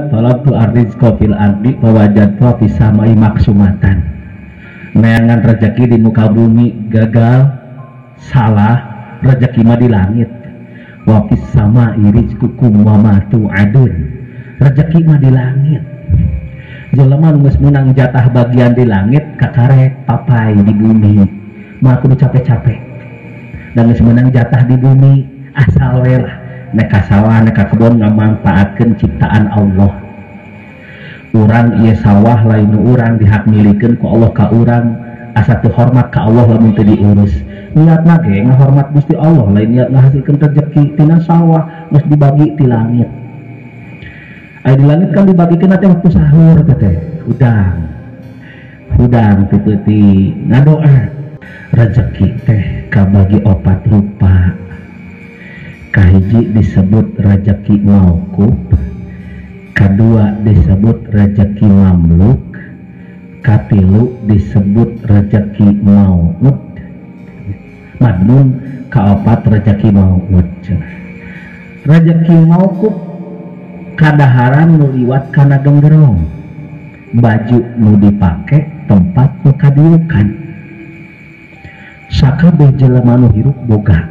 nya talabtu arrizqa fil ardi wa wajadtu fis samai maksumatan. Neangan rezeki di muka bumi gagal, salah, rezeki mah di langit. Wa fis samai rizqukum wa ma tu'adun. Rezeki mah di langit. Jelema nu geus meunang jatah bagian di langit kakarek papai di bumi. Mah kudu capek-capek. Dan geus meunang jatah di bumi asal we lah nek ka sawah nek ka kebon ngamanfaatkeun ciptaan Allah. Urang ieu sawah lain nu urang dihak milikeun ku Allah ka urang, asa teu hormat ka Allah lamun teu diurus. Niatna ge ngahormat Gusti Allah, lain niat ngahasilkeun rezeki tina sawah geus dibagi ti langit. Aya di langit kan dibagikeun teh waktu sahur teh hudang. Hudang ti peuting ngadoa rezeki teh kabagi opat rupa. Kahiji disebut rezeki mauquf, kedua disebut rezeki mamluk, katilu disebut rezeki maud, madmun, kaopat rezeki maud. Rezeki mauquf kadaharan nu liwat kana genggerong, baju nu dipake, tempat nu kadiukan. Sakabeh jelema nu hirup boga,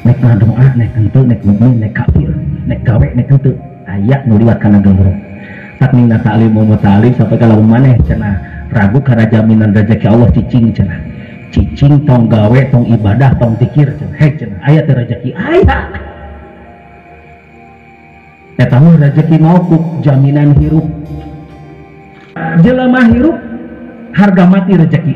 nek ngadoa, nek henteu, nek mukmin, nek kafir, nek gawe, nek henteu, aya nu liwat kana genggerong. Tak ningna ta'lim muta'alim sampai kalau maneh cenah ragu kana jaminan rezeki Allah cicing cenah. Cicing tong gawe, tong ibadah, tong zikir cenah. Hei cenah, aya teh rezeki aya. Eta mah rezeki mauquf, jaminan hirup. Jelema hirup harga mati rezeki.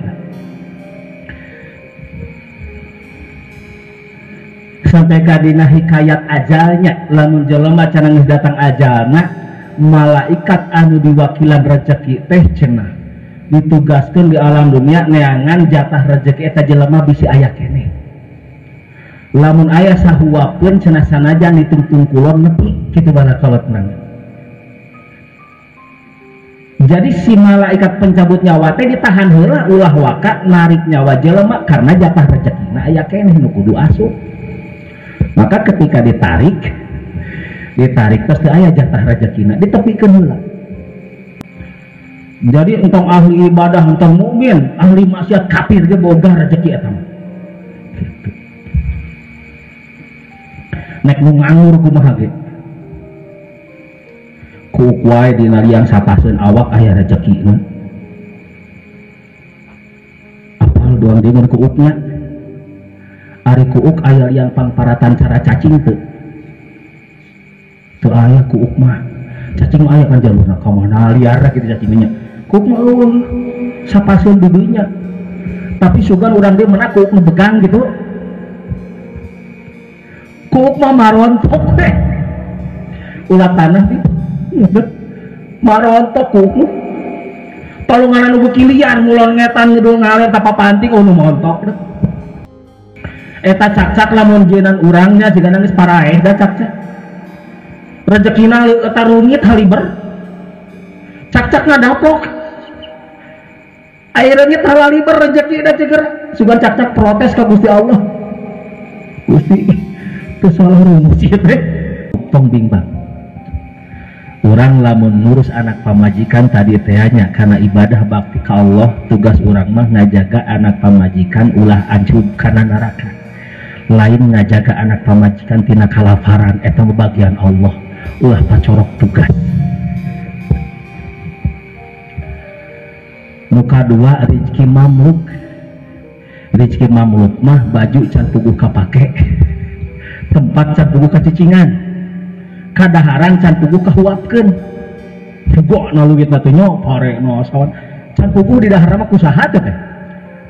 Sampai kadina hikayat ajalnya, lamun jelema cenah geus datang ajalna, malaikat anu diwakilan rezeki teh cenah ditugaskeun di alam dunia neangan jatah rezeki eta jelema bisi aya keneh. Lamun aya sahuwakeun cenah sanajan ditungtung kulon nepi kitu bala kolotna. Jadi si malaikat pencabut nyawa teh ditahan heula ulah waka narik nyawa jelema karena jatah rezekina aya keneh nu kudu asup. Maka ketika ditarik, ditarik pasti aya jatah rezekina ditepikeun heula. Jadi entong ahli ibadah, entong mukmin, ahli maksiat kafir ge boga rezeki eta mah. Gitu. Nek nu nganggur kumaha ge? Kuuk wae dina liang sapaseun awak aya rezekina. Apal doang deungeun kuuknya? Ari kuuk aya liang pangparatan cara cacing teu? Teu aya kuuk mah. Cacing mah aya kan jalurna ka mana liar kitu cacingnya. Kuuk mah eueuh sapaseun dudunya. Tapi sugan urang deui meuna kuuk nu begang gitu. Kuuk mah marontok we. Ulah tanah di marontok kuuk mah. Palunganan nu beuki liar ngulon ngetan ngedul ngaler tapa panting oh nu montok deh. Eta cakcak lamun jienan urangnya jigana geus paraeh da cakcak. Rezekina eta rungit haliber. Cakcak ngadapok. Aya reungit haliber rezeki da ceger. Sugan cakcak protes ka Gusti Allah. Gusti teu salah rumus ieu teh. Tong bimbang. Urang lamun ngurus anak pamajikan tadi teh nya karena ibadah bakti ka Allah, tugas urang mah ngajaga anak pamajikan ulah anjub kana neraka. Lain ngajaga anak pamajikan tina kalafaran eta mah bagian Allah, ulah pacorok tugas. Nu kadua rezeki mamluk. Rezeki mamluk mah baju can puguh kapake, tempat can puguh kacicingan, kadaharan can puguh kahuapkeun. Pugona leuwit mah teh nya pare no sawan can puguh di dahar mah kusaha teh.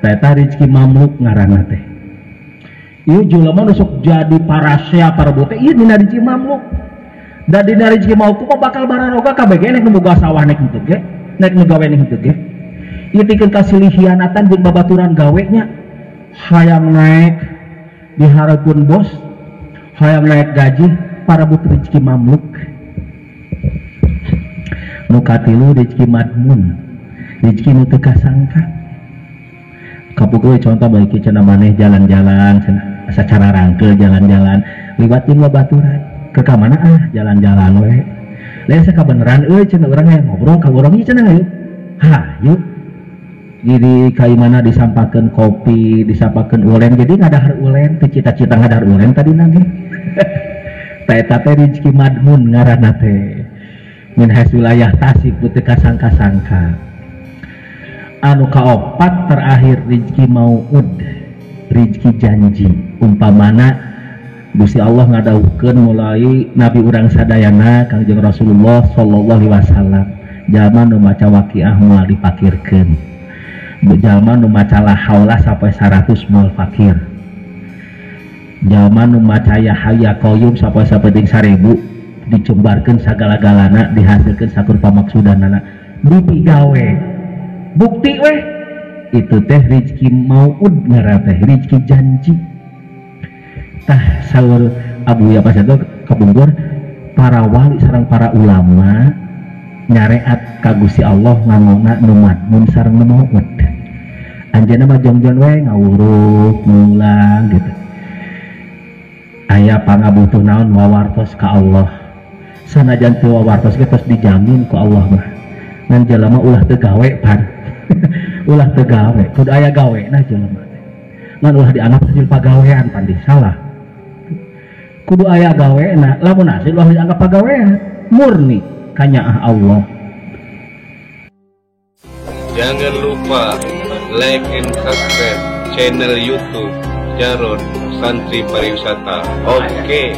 Eta rezeki mamluk ngaranna teh. Ieu jelema nu sok jadi parasea parabute ieu dina rezeki mamluk. Da dina rezeki mauquf bakal bararoga kabeh ge nek nu boga sawah nek henteu ge, nek nu gawe nek henteu ge. Ieu tikeun kasilih hianatan jeung babaturan gawe nya. Hayang naik diharapkeun bos, hayang naik gaji, parabut rezeki mamluk. Nu katilu rezeki madmun, rezeki nu teu kasangka. Kapuku contoh baiki cenah maneh jalan-jalan cenah sacara rangkeul jalan-jalan liwatin babaturan ke ka mana ah jalan-jalan we. Lain sakabeneran euy cenah urang hayang ngobrol ka urang ieu cenah hayu. Hayu. Jadi kaimana disampakeun kopi, disampakeun ulen, jadi ngadahar ulen, teu cita-cita ngadahar ulen tadi nage. Tah eta teh rezeki madmun ngaranna teh. Min haitsu la yahtasib teu kasangka-sangka. Anu kaopat terakhir rezeki mau'ud, rezeki janji. Umpamana Gusti Allah ngadawuhkeun mulai nabi urang sadayana Kangjeng Rasulullah sallallahu alaihi wasallam, jalma nu maca waqiah moal dipakirkeun. Jalma nu maca la haula sampai 100 moal fakir. Jalma nu maca ya hayyu ya qayyum sampai sapenting 1000 dicembarkeun sagala-galana dihasilkeun sakur pamaksudanana. Dipigawe. Bukti weh itu teh rezeki mau'ud ngaran teh, rezeki janji. Tah saur Abu Ya pas itu kabungkur para wali sareng para ulama nyareat ka Gusti Allah ngangona nu madmun sareng nu mau'ud. Anjeunna mah jongjon we ngawuruk ngulang gitu. Aya pangabutuh naon wawartos ka Allah. Sanajan teu wawartos ge tos dijamin ku Allah mah. Ngan jelema ulah teu gawe pan. Ulah teu gawe, kudu aya gawe nah jelema teh. Ngan ulah dianggap hasil pagawean pan di salah. Kudu aya gawe nah, lamun hasil ulah dianggap pagawean, murni kanyaah Allah. Jangan lupa like and subscribe channel YouTube Jarot Santri Pariwisata. Oke.